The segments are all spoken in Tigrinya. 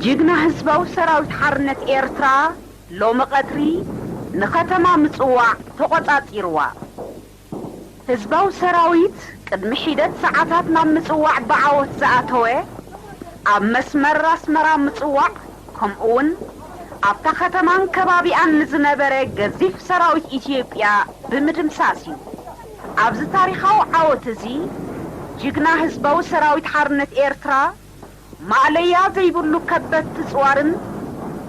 ጅግና ህዝባዊ ሰራዊት ሓርነት ኤርትራ ሎሚ ቀትሪ ንኸተማ ምጽዋዕ ተቖጻጺርዋ። ህዝባዊ ሰራዊት ቅድሚ ሒደት ሰዓታት ናብ ምጽዋዕ ብዓወት ዝኣተወ፣ ኣብ መስመር ኣስመራ ምጽዋዕ፣ ከምኡውን ኣብታ ከተማን ከባቢኣን ንዝነበረ ገዚፍ ሰራዊት ኢትዮጵያ ብምድምሳስ እዩ። ኣብዚ ታሪኻዊ ዓወት እዚ፣ ጅግና ህዝባዊ ሰራዊት ሓርነት ኤርትራ፣ ማእለያ ዘይብሉ ከበድቲ ጽዋርን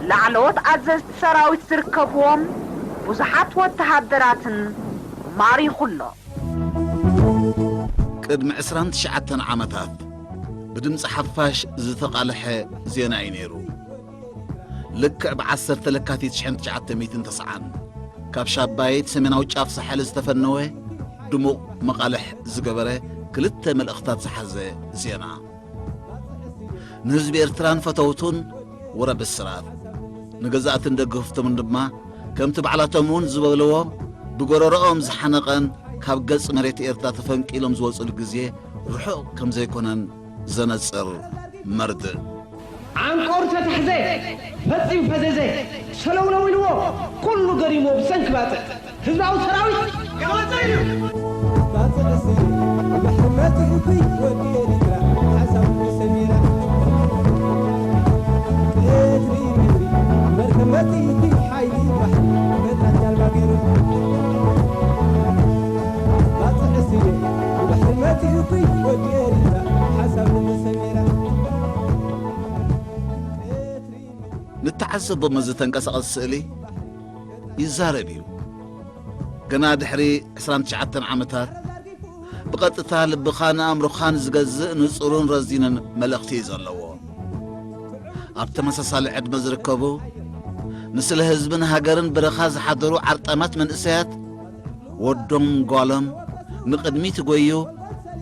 ላዕለዎት ኣዘዝቲ ሰራዊት ዝርከብዎም ብዙሓት ወተሃደራትን ማሪኹ ኣሎ። ቅድሚ ዕስራን ትሽዓተን ዓመታት ብድምጺ ሓፋሽ ዝተቓልሐ ዜና እዩ ነይሩ። ልክዕ ብ ዓሰርተ ለካቲት ሽሕን ትሽዓተ ሚእትን ተስዓን ካብ ሻባይት ሰሜናዊ ጫፍ ሳሕል ዝተፈነወ ድሙቕ መቓልሕ ዝገበረ ክልተ መልእኽታት ዝሓዘ ዜና። ንህዝቢ ኤርትራን ፈተውቱን ወረ ብስራት፣ ንገዛእትን ደገፍቶምን ድማ ከምቲ ባዕላቶም እውን ዝበልዎ ብጎረሮኦም ዝሓነቐን ካብ ገጽ መሬት ኤርትራ ተፈንቂሎም ዝወጽሉ ግዜ ርሑቕ ከም ዘይኮነን ዘነጽር መርድእ። ዓንቆሩ ተታሕዘ፣ ፈጺሙ ፈዘዘ፣ ሰለውለው ኢልዎ፣ ኩሉ ገሪሞ ብሰንኪ ባጽዕ። ህዝባዊ ሰራዊት ክወጽእ እዩ። ባጽዕሲ ባሕሪ መጺኡኪ ወዲ ኤሪትራ ሓሳብ ሰሚራ። ኤትሪ ምድሪ መርከብ መጺኡኪ ሓይሊ ባሕሪ መታን ጃልባ ገይሩ። ባጽዕሲ ባሕሪ መጺኡኪ ወዲ ኤሪትራ ሓሳብ ሰሚራ። ኤትሪ ምድሪ ንተዓዘቦ መዚ ተንቀሳቐሲ ስእሊ ይዛረብ እዩ። ገና ድሕሪ ዕስራን ትሽዓተን ዓመታት፣ ብቐጥታ ልብኻን ኣእምሮኻን ዝገዝእ ንጹርን ረዚንን መልእኽቲ እዩ ዘለዎ። ኣብ ተመሳሳሊ ዕድመ ዝርከቡ፣ ንስለ ህዝብን ሃገርን በረኻ ዝሓደሩ ዓርጣማት መንእሰያት፣ ወዶም ጓሎም ንቕድሚት ይጎዩ፣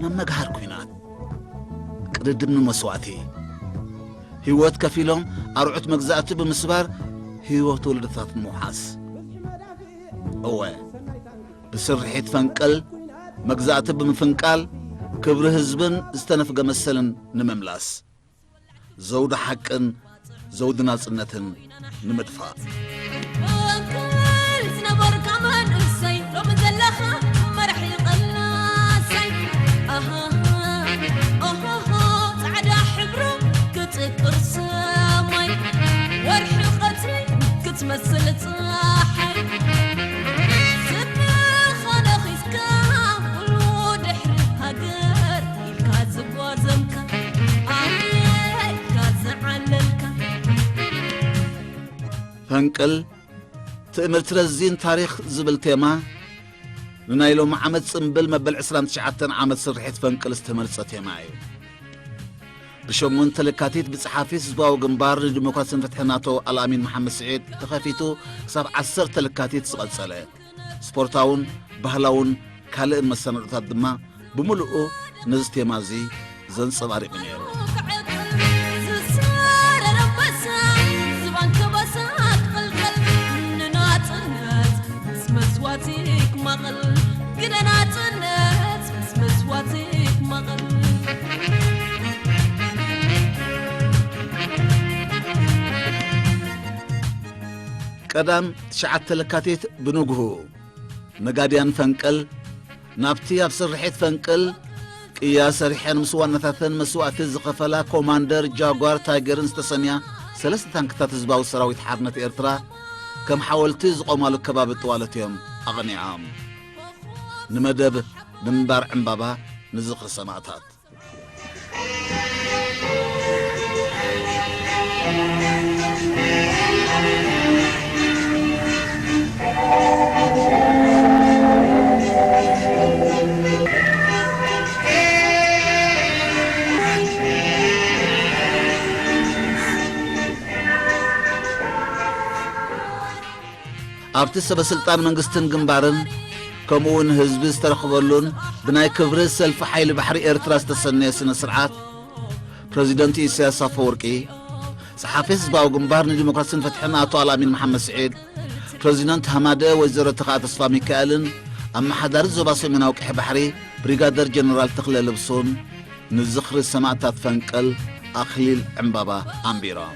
ናብ መግሃር ኲናት፣ ቅድድም ንመስዋእቲ፣ ህይወት ከፊሎም ኣርዑት መግዛእቲ ብምስባር ህይወት ወለዶታት ንምውሓስ። እወ፣ ብስርሒት ፈንቅል መግዛእቲ ብምፍንቃል ክብሪ ህዝብን ዝተነፍገ መሰልን ንምምላስ። ዘውዲ ሓቅን ዘውዲ ናጽነትን ንምድፋእ። ፈንቅል ዝነበርካ መንእሰይ፣ ሎሚ ዘለኻ መራሒ ቀላሳይ። ኣሃሃ፣ ኦሆሆ፣ ጻዕዳ ሕብሩ ክጥቁር ሰማይ፣ ወርሒ ቀትሪ ክትመስል ጸሓይ። ስምኻ ነኺስካ፣ ኩሉ ድሕሪ ሃገር ኢልካ ዝጓዘምካ፣ ኣየ ኢልካ ዝዓለልካ። ፈንቅል ትእምርቲ ረዚን ታሪኽ ዝብል ቴማ ንናይ ሎሚ ዓመት ጽምብል መበል ዕስራን ትሽዓተን ዓመት ስርሒት ፈንቅል ዝተመርጸ ቴማ እዩ። ብሸሞንተ ለካቲት ብጸሓፊ ህዝባዊ ግንባር ንዲሞክራስን ፍትሕን ኣቶ ኣልኣሚን መሓመድ ስዒድ ተኸፊቱ ክሳብ ዓሰርተ ለካቲት ዝቐጸለ ስፖርታውን ባህላውን ካልእን መሰናዶታት ድማ ብምሉኡ ነዚ ቴማ እዚ ዘንጸባሪቑ ነይሩ። ዝሳረር ኣንበሳ፣ ዝባን ከበሳ ክቕልቀል፣ ንናጽነት ምስ መስዋእቲ ክማቐል፣ ግደ ናጽነት ምስ መስዋእቲ ክማቐል። ቀዳም ትሽዓተ ለካቲት ብንግሁ፣ ነጋድያን ፈንቅል ናብቲ ኣብ ስርሒት ፈንቅል ቅያ ሰሪሐን ምስ ዋናታተን መስዋእቲ ዝኸፈላ ኮማንደር ጃጓር ታይገርን ዝተሰንያ ሰለስተ ታንክታት ህዝባዊ ሰራዊት ሓርነት ኤርትራ ከም ሓወልቲ ዝቖማሉ ከባቢ ጥዋለት እዮም ኣቕኒዖም። ንመደብ ምንባር ዕምባባ ንዝኽሪ ሰማእታት። ኣብቲ ሰበ ስልጣን መንግስትን ግንባርን ከምኡ እውን ህዝቢ ዝተረኽበሉን ብናይ ክብሪ ሰልፊ ሓይሊ ባሕሪ ኤርትራ ዝተሰነየ ስነ ስርዓት፣ ፕረዚደንት ኢሳያስ ኣፈወርቂ፣ ጸሓፊ ህዝባዊ ግንባር ንዲሞክራስን ፍትሕን ኣቶ ኣልኣሚን መሓመድ ስዒድ፣ ፕረዚደንት ሃማደአ ወይዘሮ ተኽኣ ተስፋ ሚካኤልን ኣመሓዳሪ ዞባ ሰሜናዊ ቀይሕ ባሕሪ ብሪጋደር ጀነራል ተኽለ ልብሱን ንዝኽሪ ሰማእታት ፈንቅል ኣኽሊል ዕምባባ ኣንቢሮም።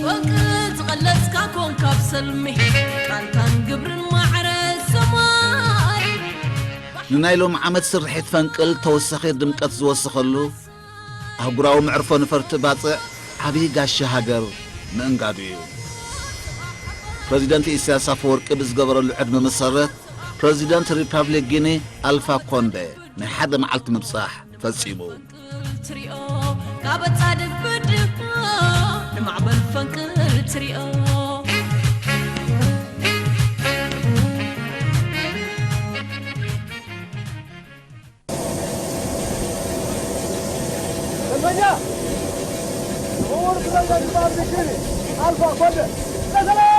ወርቂ ዝቐለስካ ኮንካ ብሰልሚ፣ ቃልካን ግብርን ማዕረ ሰማይ። ንናይ ሎም ዓመት ስርሒት ፈንቅል ተወሳኺ ድምቀት ዝወሰኸሉ፣ ኣህጉራዊ መዕርፎ ነፈርቲ ባጽዕ ዓብዪ ጋሻ ሃገር ምእንጋዱ እዩ። ፕረዚደንት ኢሳያስ ኣፈወርቂ ብዝገበረሉ ዕድመ መሰረት፣ ፕረዚደንት ሪፓብሊክ ጊኒ ኣልፋ ኮንደ ናይ ሓደ መዓልቲ ምብጻሕ ፈጺሙ። ትሪኦ፣ ካብ ኣጻድፍ ብድሆ ንማዕበል ፈንቅል ትሪኦ። ደንበኛ! ዝውውር ብዘይ ግባር ንግዲ ኣልፋ ኮንደ ለዘለዓለም!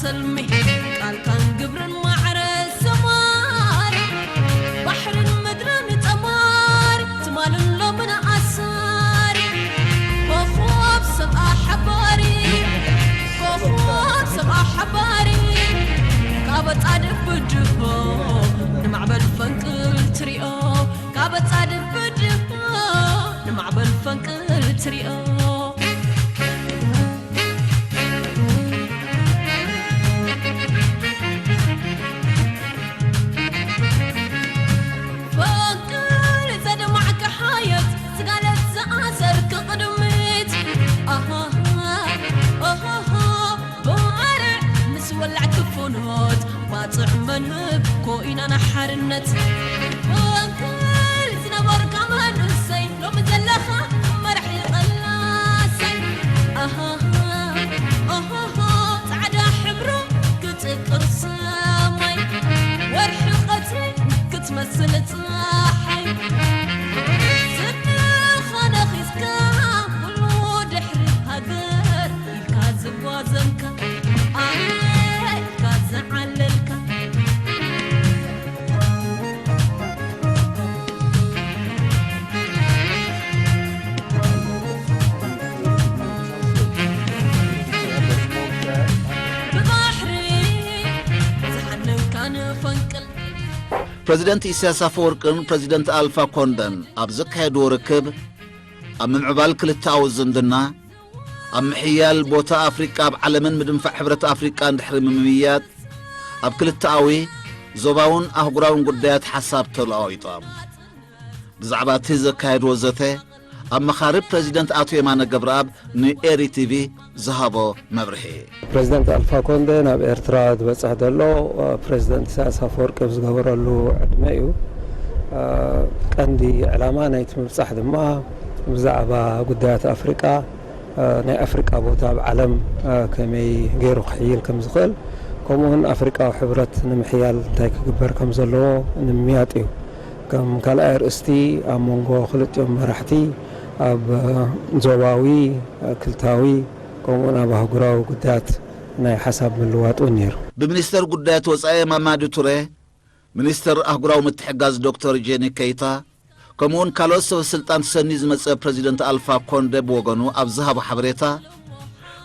ሰልሚ ቃልካን ግብርን ማዕረ ሰማሪ፣ ባሕርን ምድርን ጠማሪ፣ ትማልን ሎምን ኣሳሪ፣ ኮኾብ ሰብኣ ሓባሪ፣ ኮኾብ ሰብኣ ሓባሪ፣ ካብ ጻድፍ ብድሆ ንማዕበል ፈንቅል ትሪኦ፣ ካብ ጻድፍ ብድሆ ንማዕበል ፈንቅል ትሪኦ። ፈንቅል ዘደማዕካ ሓየት፣ ዝጋለት ዝኣሰርክ ቅድሚት። ኣሃሃ፣ ኦሆሆ፣ ባርዕ ምስ ወላዕ ክፉኖት፣ ባጽዕ መንህብ ኮይና ንሓርነት። ፈንቅል ዝነበርካ መንእሰይ፣ ሎሚ ዘለኻ መራሒ ቐላሳይ። ኣሃሃ፣ ኦሆሆ፣ ጻዕዳ ሕብሩ ክጥቅር ሰማይ፣ ወርሒ ቀትሪ ክትመስል ጸሓይ። ዝናኻ ነኺስካ ኩሉ ድሕሪ ሃገር ኢልካ ዝጓዘምካ፣ ኣየ ኢልካ ዝዓለልካ። ብባሕሪ ዝሓነንካ ንፈንቅል። ፕረዚደንት ኢሳያስ ኣፈወርቅን ፕረዚደንት ኣልፋ ኮንደን ኣብ ዘካየድዎ ርክብ፣ ኣብ ምምዕባል ክልተኣዊ ዝምድና፣ ኣብ ምሕያል ቦታ ኣፍሪቃ ኣብ ዓለምን ምድንፋዕ ሕብረት ኣፍሪቃን ድሕሪ ምምይያጥ፣ ኣብ ክልተኣዊ፣ ዞባውን ኣህጉራውን ጉዳያት ሓሳብ ተለዋዊጦም። ብዛዕባ እቲ ዘካየድዎ ዘተ፣ ኣመኻሪ ፕረዚደንት ኣቶ የማነ ገብረኣብ ንኤሪ ቲቪ ዝሃቦ መብርሂ። ፕረዚደንት ኣልፋ ኮንደ ናብ ኤርትራ ዝበጽሕ ዘሎ፣ ፕረዚደንት ኢሳያስ ኣፈወርቂ ኣብ ዝገበረሉ ዕድመ እዩ። ቀንዲ ዕላማ ናይቲ ምብጻሕ ድማ ብዛዕባ ጉዳያት ኣፍሪቃ፣ ናይ ኣፍሪቃ ቦታ ኣብ ዓለም ከመይ ገይሩ ክሕይል ከም ዝኽእል፣ ከምኡውን ኣፍሪቃዊ ሕብረት ንምሕያል እንታይ ክግበር ከም ዘለዎ ንምምያጥ እዩ። ከም ካልኣይ ኣርእስቲ፣ ኣብ መንጎ ክልቲኦም መራሕቲ ኣብ ዞባዊ፣ ክልታዊ፣ ከምኡውን ኣብ ኣህጉራዊ ጉዳያት ናይ ሓሳብ ምልውዋጥ እውን ነይሩ። ብሚኒስተር ጉዳያት ወጻኢ ማማዱ ቱሬ፣ ሚኒስተር ኣህጉራዊ ምትሕጋዝ ዶክተር ጄኒ ከይታ፣ ከምኡውን ካልኦት ሰበ ስልጣን ሰኒ ዝመጸ ፕረዚደንት ኣልፋ ኮንደ ብወገኑ ኣብ ዝሃቦ ሓበሬታ፣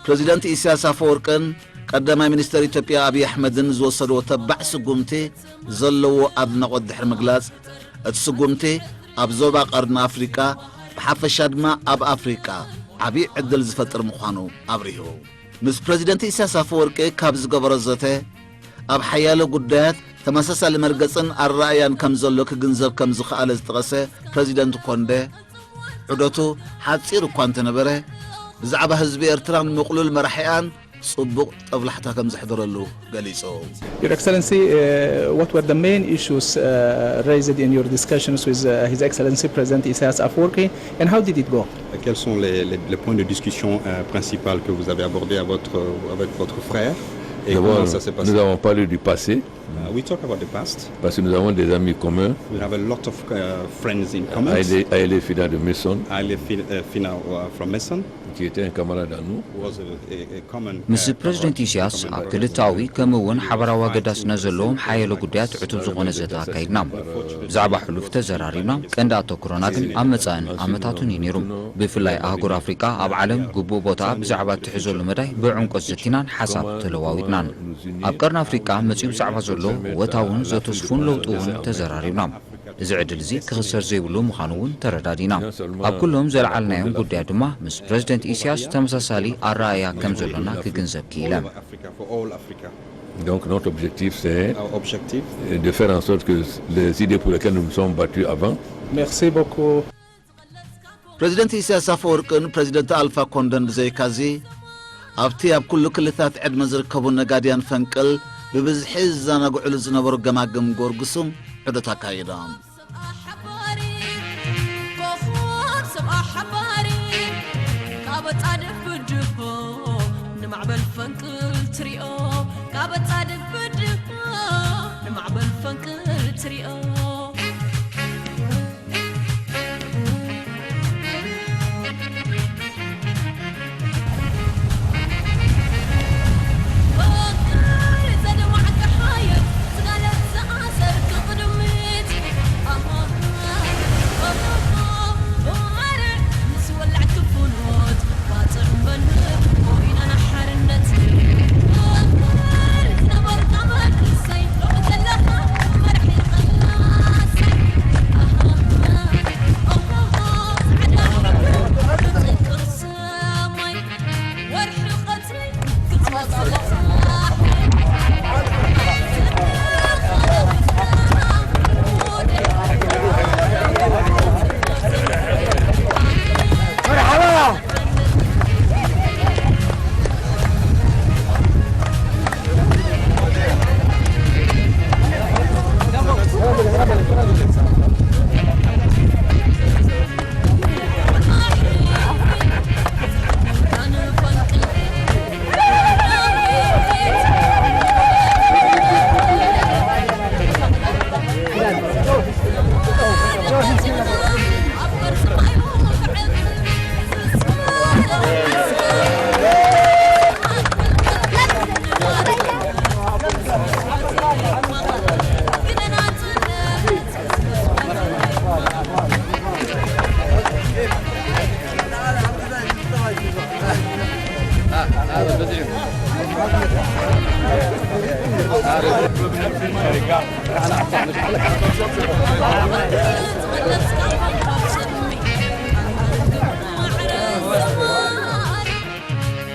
ፕረዚደንት ኢሳያስ ኣፈወርቅን ቀዳማይ ሚኒስተር ኢትዮጵያ ኣብይ ኣሕመድን ዝወሰድዎ ተባዕ ስጉምቲ ዘለዎ ኣድናቖት ድሕሪ ምግላጽ፣ እቲ ስጉምቲ ኣብ ዞባ ቀርኒ ኣፍሪቃ፣ ብሓፈሻ ድማ ኣብ ኣፍሪቃ ዓብዪ ዕድል ዝፈጥር ምዃኑ ኣብሪሁ። ምስ ፕረዚደንት ኢሳያስ ኣፈወርቂ ካብ ዝገበሮ ዘተ፣ ኣብ ሓያሎ ጉዳያት ተመሳሳሊ መርገጽን ኣረኣእያን ከም ዘሎ ክግንዘብ ከም ዝኸኣለ ዝጠቐሰ ፕረዚደንት ኮንደ፣ ዑደቱ ሓጺር እኳ እንተነበረ፣ ብዛዕባ ህዝቢ ኤርትራን ምቕሉል መራሒኣን ጽቡቕ ጠብላሕታ ከም ዘሕደረሉ ገሊጹ። Your Excellency, uh, what were the main issues uh, raised in your discussions with uh, His Excellency President Isaias Afwerki, and how did it go? Quels sont les, les- les points de discussion euh, principaux que vous avez abordés à votre, avec votre frère et comment D'abord, ça s'est passé? Nous avons parlé du passé, Uh, we talk about the past. Parce que nous avons des amis communs. We have a lot of uh, friends in common. Aile Aile Fina de Mason. Aile Fi- uh, Fina uh, from Mason. Qui était un camarade à nous. Was a, a, a common, ምስ uh, ፕረዚደንት ኢሳያስ ኣብ ክልተኣዊ ከምኡ እውን ሓበራዊ ኣገዳስነት ዘለዎም ሓያሎ ጉዳያት ዕቱብ ዝኾነ ዘተ ኣካይድና። ብዛዕባ ሕሉፍ ተዘራሪብና፣ ቀንዲ ኣተኩሮና ግን ኣብ መጻእን ዓመታቱን እዩ ነይሩ። ብፍላይ ኣህጉር ኣፍሪቃ ኣብ ዓለም ግቡእ ቦታኣ ብዛዕባ እትሕዘሉ መዳይ ብዕምቆት ዘቲናን ሓሳብ ተለዋዊጥናን። ኣብ ቀርኒ ኣፍሪቃ መጺኡ ብዛዕባ ዘሎ ወታውን ዘተስፉን ለውጢ እውን ተዘራሪብና። እዚ ዕድል እዚ ክኽሰር ዘይብሉ ምዃኑ እውን ተረዳዲና። ኣብ ኩሎም ዘለዓልናዮም ጉዳያት ድማ ምስ ፕረዚደንት ኢሳያስ ተመሳሳሊ ኣረኣእያ ከም ዘሎና ክግንዘብ ክኢለ። Donc notre objectif, c'est de faire en sorte que les idées pour lesquelles nous nous sommes battus avant. Merci beaucoup. ፕረዚደንት ኢሳያስ ኣፈወርቅን ፕረዚደንት ኣልፋ ኮንደን ብዘይካዚ፣ ኣብቲ ኣብ ኩሉ ክልታት ዕድመ ዝርከቡ ነጋድያን ፈንቅል ብብዝሒ ዝዘናግዕሉ ዝነበሩ ገማግም ጎርጉሱም ዑደት ኣካይዶም። ካብ ጻድፍ ብድሆ ንማዕበል ፈንቅል ትሪኦ፣ ካብ ጻድፍ ብድሆ ንማዕበል ፈንቅል ትሪኦ።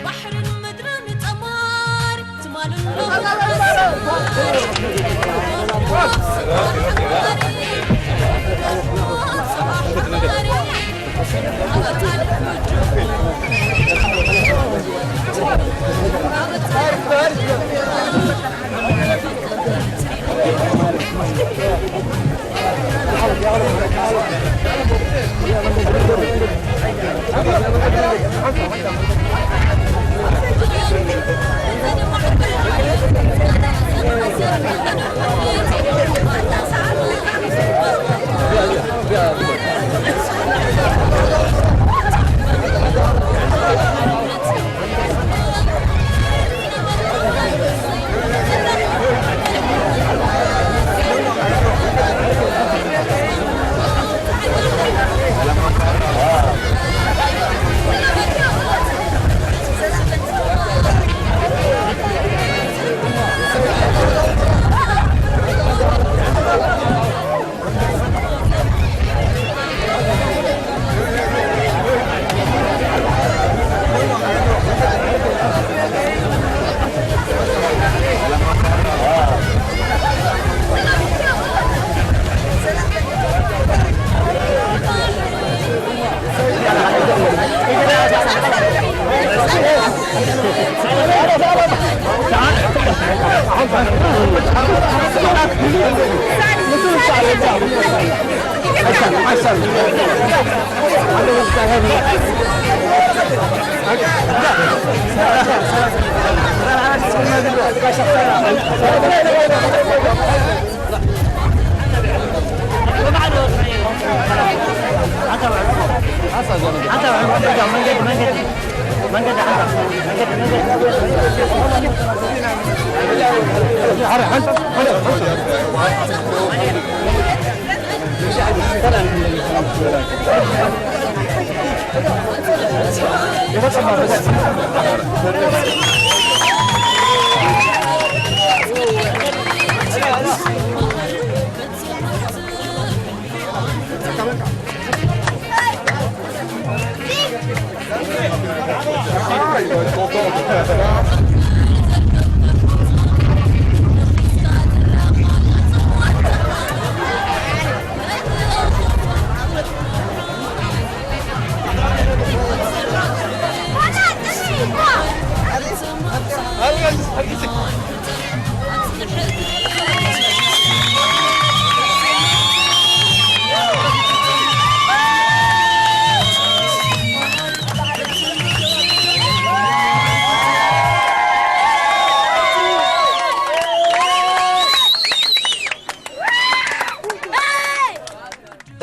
ባሕርን ምድርን ጠማር ትማልን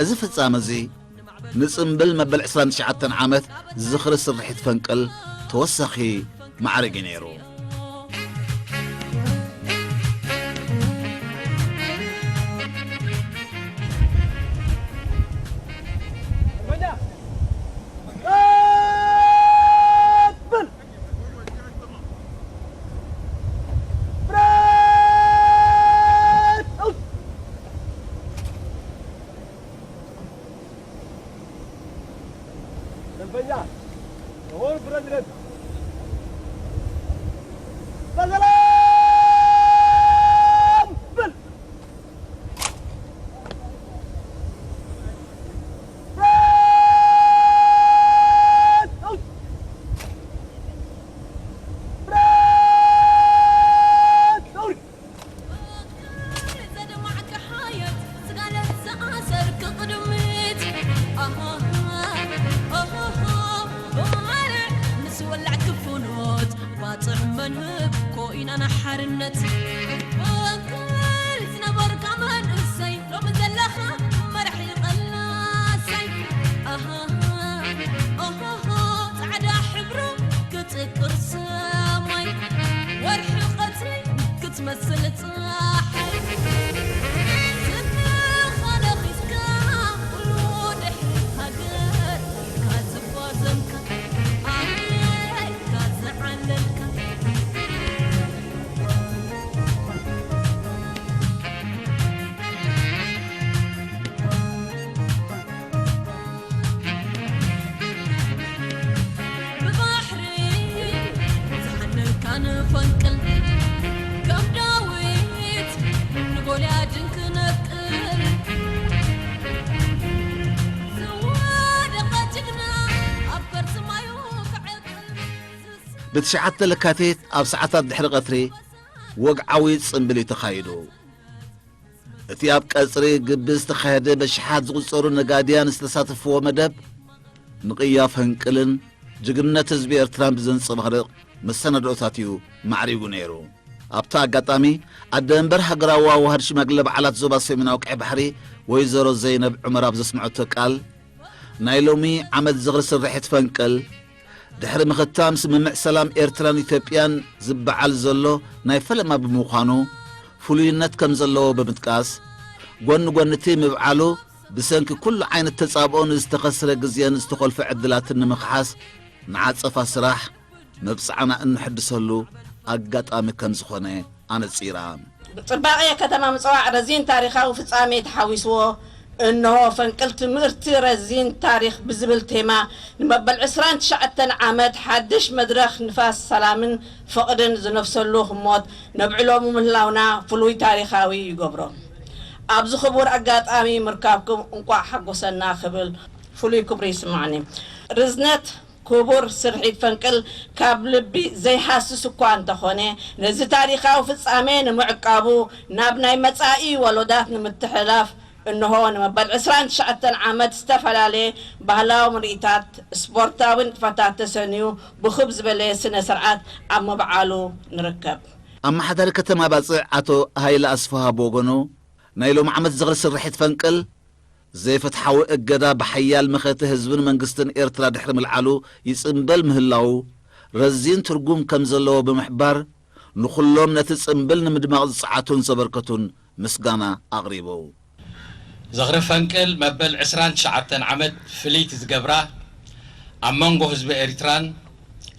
እዚ ፍጻመ እዚ ንጽምብል መበል ዕስራን ትሽዓተን ዓመት ዝኽሪ ስርሒት ፈንቅል ተወሳኺ ማዕርግ እዩ ነይሩ። ደንበኛ ክቡር ፕረዚደንት፣ እኮ ኢና ንሓርነት። ወክል ዝነበርካ መንእሰይ፣ ሎሚ ዘለኻ መራሒ ቐላሳይ። ኣሃ፣ ኦሆሆ፣ ጻዕዳ ሕብሩ ክጥቅር ሰማይ፣ ወርሒ ቀትሪ ክትመስል ጸሓይ። ስምኻ ነኺስካ፣ ኩሉ ድሕሪ ሃገር ኢልካ ዝጓዘምካ፣ ኣየር ኢልካ ዝዓለልካ። ብባሕሪ ዝሓለልካ ንፈንቅል፣ ከም ዳዊት ንጎልያድ ክንቅል፣ ዝወደቐ ጅግና ኣብ ከርሲ ማዩ ክዕቅል። ብትሽዓተ ለካቲት ኣብ ሰዓታት ድሕሪ ቀትሪ ወግዓዊ ጽምብል እዩ ተኻይዱ። እቲ ኣብ ቀጽሪ ግቢ ዝተኻየደ በሽሓት ዝቑጸሩ ነጋድያን ዝተሳተፍዎ መደብ፣ ንቕያ ፈንቅልን ጅግንነት ህዝቢ ኤርትራን ብዘንጸባርቕ መሰናድኦታት እዩ ማዕሪጉ ነይሩ። ኣብቲ ኣጋጣሚ፣ ኣደ መንበር ሃገራዊ ኣዋሃድ ሽማግለ በዓላት ዞባ ሰሜናዊ ቀይሕ ባሕሪ ወይዘሮ ዘይነብ ዑመር ኣብ ዘስምዐቶ ቃል፣ ናይ ሎሚ ዓመት ዝኽሪ ስርሒት ፈንቅል፣ ድሕሪ ምኽታም ስምምዕ ሰላም ኤርትራን ኢትዮጵያን ዝበዓል ዘሎ ናይ ፈለማ ብምዃኑ፣ ፍሉይነት ከም ዘለዎ ብምጥቃስ፣ ጎኒ ጎኒ እቲ ምብዓሉ፣ ብሰንኪ ኩሉ ዓይነት ተጻብኦን ዝተኸስረ ግዜን ዝተኾልፈ ዕድላትን ንምኽሓስ፣ ንዓጸፋ ስራሕ መብጽዓና እንሕድሰሉ ኣጋጣሚ ከም ዝኾነ ኣነጺራ። ጽባቐ ከተማ ምጽዋዕ ረዚን ታሪኻዊ ፍጻሜ ተሓዊስዎ፣ እንሆ ፈንቅል ትምህርቲ ረዚን ታሪኽ ብዝብል ቴማ፣ ንመበል ዕስራን ትሽዓተን ዓመት ሓድሽ መድረኽ ንፋስ ሰላምን ፍቕድን ዝነፍሰሉ ህሞት ነብዕሎ ምህላውና ፍሉይ ታሪኻዊ ይገብሮ። ኣብዚ ክቡር ኣጋጣሚ ምርካብኩም እንቋዕ ሓጎሰና ክብል ፍሉይ ክብሪ ይስምዓኒ። ርዝነት ክቡር ስርሒት ፈንቅል ካብ ልቢ ዘይሃስስ እኳ እንተኾነ፣ ነዚ ታሪኻዊ ፍጻሜ ንምዕቃቡ፣ ናብ ናይ መጻኢ ወሎዳት ንምትሕልላፍ፣ እንሆ ንመበል ዕስራን ትሽዓተን ዓመት ዝተፈላለየ ባህላዊ ምርኢታት፣ ስፖርታዊ ንጥፈታት ተሰንዩ፣ ብኽብ ዝበለ ስነ ስርዓት ኣብ ምብዓሉ ንርከብ። ኣመሓዳሪ ከተማ ባጽዕ ኣቶ ሃይለ ኣስፍሃ ብወገኑ፣ ናይ ሎሚ ዓመት ዝኽሪ ስርሒት ፈንቅል፣ ዘይፍትሓዊ እገዳ ብሓያል መኸተ ህዝብን መንግስትን ኤርትራ ድሕሪ ምልዓሉ ይጽምበል ምህላዉ ረዚን ትርጉም ከም ዘለዎ ብምሕባር፣ ንኹሎም ነቲ ጽምብል ንምድማቕ ዝጸዓቱን ዘበርከቱን ምስጋና ኣቕሪቡ። ዝኽሪ ፈንቅል መበል ዕስራን ትሽዓተን ዓመት ፍልይቲ ዝገብራ፣ ኣብ መንጎ ህዝቢ ኤሪትራን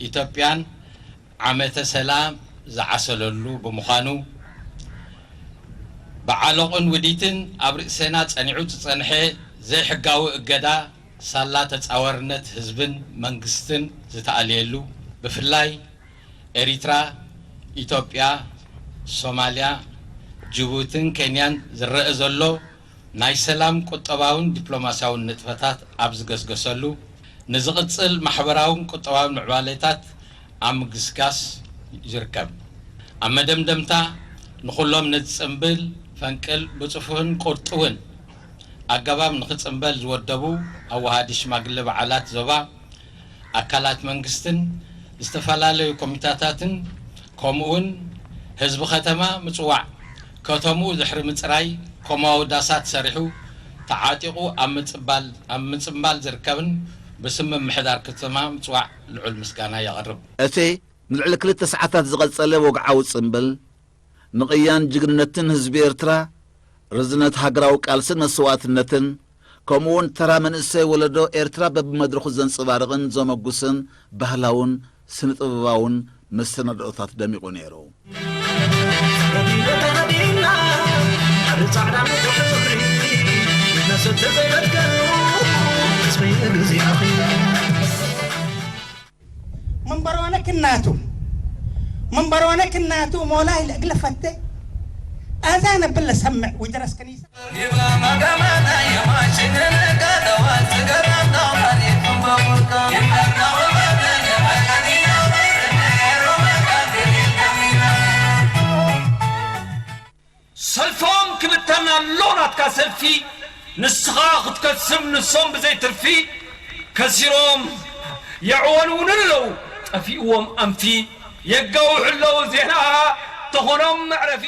ኢትዮጵያን ዓመተ ሰላም ዝዓሰለሉ ብምዃኑ፣ ብዓሎቕን ውዲትን ኣብ ርእሴና ጸኒዑ ዝጸንሐ ዘይሕጋዊ እገዳ ሳላ ተጻዋርነት ህዝብን መንግስትን ዝተኣልየሉ፣ ብፍላይ ኤሪትራ፣ ኢትዮጵያ፣ ሶማልያ፣ ጅቡትን ኬንያን ዝረአ ዘሎ ናይ ሰላም ቁጠባውን ዲፕሎማስያውን ንጥፈታት ኣብ ዝገስገሰሉ፣ ንዝቕጽል ማሕበራውን ቁጠባውን ምዕባሌታት ኣብ ምግስጋስ ይርከብ። ኣብ መደምደምታ፣ ንኹሎም ነዚ ጽምብል ፈንቅል ብጽፉፍን ቁርጥውን ኣገባብ ንኽጽምበል ዝወደቡ ኣዋሃዲ ሽማግለ በዓላት ዞባ፣ ኣካላት መንግስትን ዝተፈላለዩ ኮሚታታትን፣ ከምኡውን ህዝቢ ከተማ ምጽዋዕ፣ ከተምኡ ድሕሪ ምጽራይ፣ ኮማዊ ዳሳት ሰሪሑ፣ ተዓጢቑ ኣብ ምጽባል፣ ኣብ ምጽምባል ዝርከብን ብስም ምምሕዳር ከተማ ምጽዋዕ ልዑል ምስጋና የቕርብ። እቲ ንልዕሊ ክልተ ሰዓታት ዝቐጸለ ወግዓዊ ጽምብል፣ ንቕያን ጅግንነትን ህዝቢ ኤርትራ፣ ርዝነት ሃገራዊ ቃልስን መስዋእትነትን፣ ከምኡውን ተራ መንእሰይ ወለዶ ኤርትራ በብመድረኹ ዘንጸባርቕን ዘመጉስን ባህላውን ስነ-ጥበባውን መሰናድኦታት ደሚቑ ነይሩ። መንበሮነ ክናቱ መንበሮነ ክናቱ ሞላይ ለእግለ ፈተ ኣዛ ነብል ለሰምዕ ውድረስ ከኒሳ ሰልፎም ክብተን ኣሎ ናትካ ሰልፊ ንስኻ ክትከስም ንሶም ብዘይ ትርፊ ከሲሮም የዕወንውኑ ኣለዉ ጠፊእዎም ኣንፊ የጋውሑ ኣለዉ ዜና ተኾኖም መዕረፊ።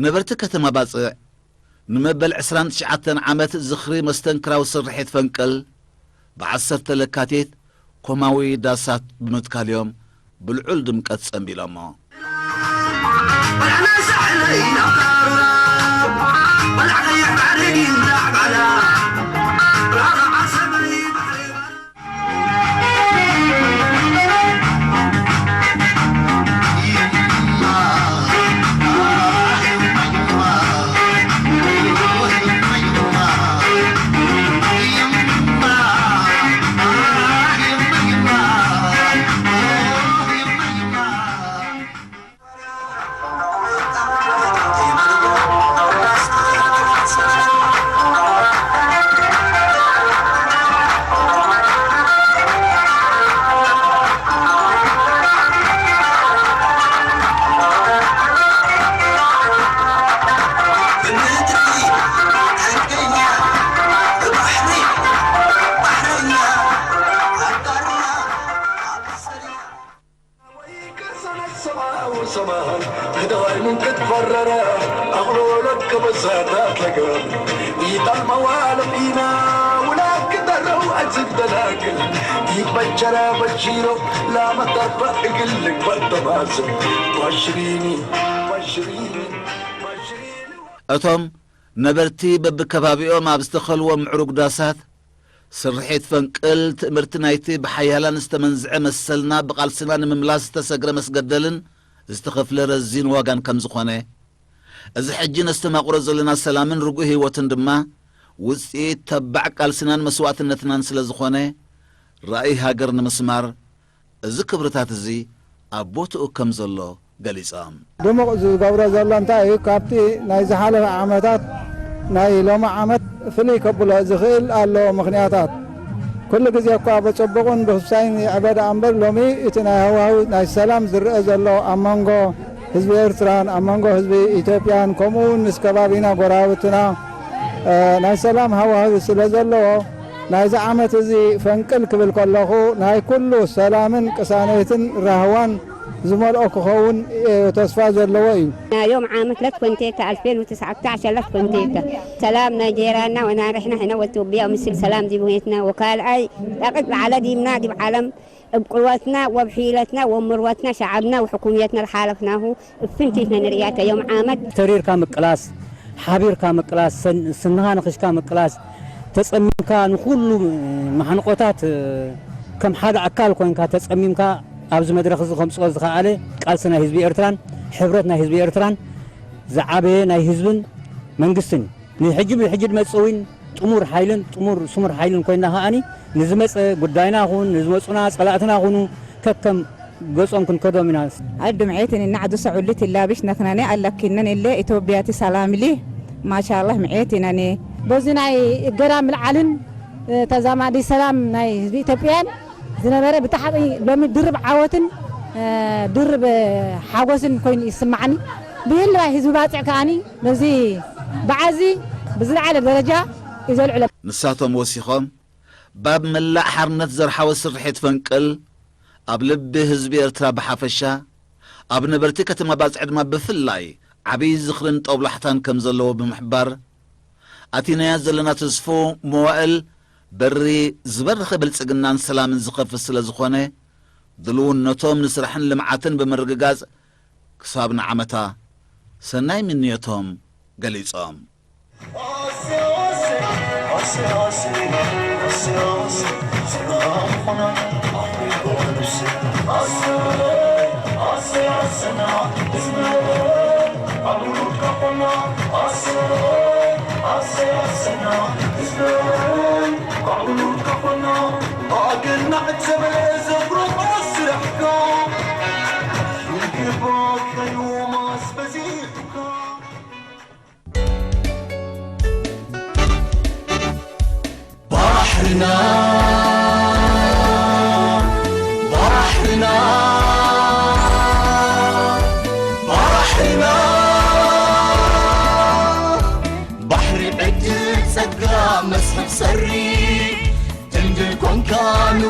ነበርቲ ከተማ ባጽዕ ንመበል ዕስራን ትሽዓተን ዓመት ዝኽሪ መስተንክራዊ ስርሒት ፈንቅል ብዓሰርተ ለካቲት ኮማዊ ዳሳት ብምትካል እዮም ብልዑል ድምቀት ጸንቢሎሞ። እቶም ነበርቲ በብከባቢኦም ኣብ ዝተኸልዎ ምዕሩግ ዳሳት ስርሒት ፈንቅል ትእምርቲ ናይቲ ብሓያላን ዝተመንዝዐ መሰልና ብቓልስና ንምምላስ ዝተሰግረ መስገደልን ዝተኸፍለ ረዚን ዋጋን ከም ዝኾነ፣ እዚ ሕጂ ነስተማቕሮ ዘለና ሰላምን ርጉእ ህይወትን ድማ ውጽኢት ተባዕ ቃልስናን መስዋእትነትናን ስለ ዝኾነ፣ ራእይ ሃገር ንምስማር እዚ ክብርታት እዚ ኣብ ቦትኡ ከም ዘሎ ገሊጾም። ድሙቕ ዝገብሮ ዘሎ እንታይ እዩ? ካብቲ ናይ ዝሓለፈ ዓመታት ናይ ሎሚ ዓመት ፍልይ ከብሎ ዝኽእል ኣለዎ ምኽንያታት። ኩሉ ግዜ እኳ ብጽቡቕን ብኽሳይን ይዕበ ደኣ እምበር፣ ሎሚ እቲ ናይ ሃዋህው ናይ ሰላም ዝረአ ዘሎ ኣብ መንጎ ህዝቢ ኤርትራን ኣብ መንጎ ህዝቢ ኢትዮጵያን ከምኡ እውን ምስ ከባቢና ጎረባብትና ናይ ሰላም ሃዋህው ስለ ዘለዎ ናይዚ ዓመት እዚ ፈንቅል ክብል ከለኹ ናይ ኩሉ ሰላምን ቅሳነትን ራህዋን ዝመልኦ ክኸውን ተስፋ ዘለዎ እዩ። ዮም ዓመት ለት ኮንቴታ ኣልፌን ወተስዓተ ዓሸር ለት ኮንቴታ ሰላም ናይ ጄራና ወናርሕና ሕነ ወትውቢያ ምስል ሰላም ዲብ ሁኔትና ወካልኣይ ጣቅጥ ለዓለ ዲምና ዲብ ዓለም እብ ቅወትና ወብሒለትና ወምርወትና ሸዓብና ወሕኩምየትና ለሓለፍናሁ እፍንቲትና ንርእያተ ዮም ዓመት። ተሪርካ ምቅላስ፣ ሓቢርካ ምቅላስ፣ ሰን- ስንኻ ንኽሽካ ምቅላስ፣ ተጸሚምካ ንኹሉ ማሕንቆታት ከም ሓደ ኣካል ኮይንካ ተጸሚምካ ኣብዚ መድረኽ እዚ ከምጽኦ ዝኸኣለ ቃልሲ ናይ ህዝቢ ኤርትራን ሕብረት ናይ ህዝቢ ኤርትራን ዝዓበየ ናይ ህዝብን መንግስትን እዩ። ንሕጂ ብሕጂ ድመጽእ እውን ጥሙር ሓይልን ጥሙር ስሙር ሓይልን ኮይና ከኣኒ ንዝመጸ ጉዳይና ኹን ንዝመጹና ጸላእትና ኹኑ ከከም ገጾም ክንከዶም ኢና። ኣዱ ምዔት እኒ ናዕዱ ሰዑሊ ትላቢሽ ነክነኔ ኣለኪነን ኢለ ኢትዮጵያቲ ሰላም ኢሊ ማሻላህ ምዔት ኢነኔ። በዚ ናይ እገዳ ምልዓልን ተዛማዲ ሰላም ናይ ህዝቢ ኢትዮጵያን ዝነበረ ብጣዕሚ ሎሚ ድርብ ዓወትን ድርብ ሓጎስን ኮይኑ ይስማዓኒ። ብህልዋይ ህዝቢ ባጽዕ ከኣኒ ነዚ በዓዚ ብዝለዓለ ደረጃ እዩ ዘልዕሎ። ንሳቶም ወሲኾም፣ ባብ መላእ ሓርነት ዘርሓወ ስርሒት ፈንቅል፣ ኣብ ልቢ ህዝቢ ኤርትራ ብሓፈሻ፣ ኣብ ነበርቲ ከተማ ባጽዕ ድማ ብፍላይ ዓብዪ ዝኽርን ጦብላሕታን ከም ዘለዎ ብምሕባር፣ ኣቲናያ ዘለና ተስፎ መዋእል በሪ ዝበርኸ ብልጽግናን ሰላምን ዝኸፍት ስለ ዝኾነ፣ ድልውነቶም ንስራሕን ልምዓትን ብምርግጋጽ ክሳብ ንዓመታ ሰናይ ምንዮቶም ገሊጾም።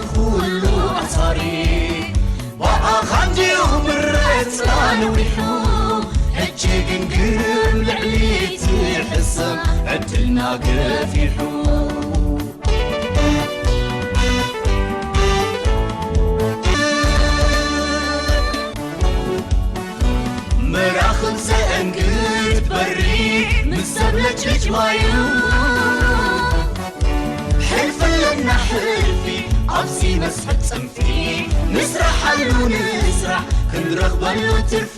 ኩሉ ኣሳሪ ብኣኻ እንድዩ ምረጽና ነዊሑ። ሕጂ ግን ግርም ልዕሊ እቲ ሕሰም ዕድልና ገፊሑ። መራኽብ ዘእንግድ በሪ ምስ ሰብ ለጭልጭ ማዩ። ሕልፊ ኣለና ሕልፊ ኣብዚ መስሕብ ጽንፊ። ንስራሓሉ ንስራሕ ክንረኽበሉ ትርፊ።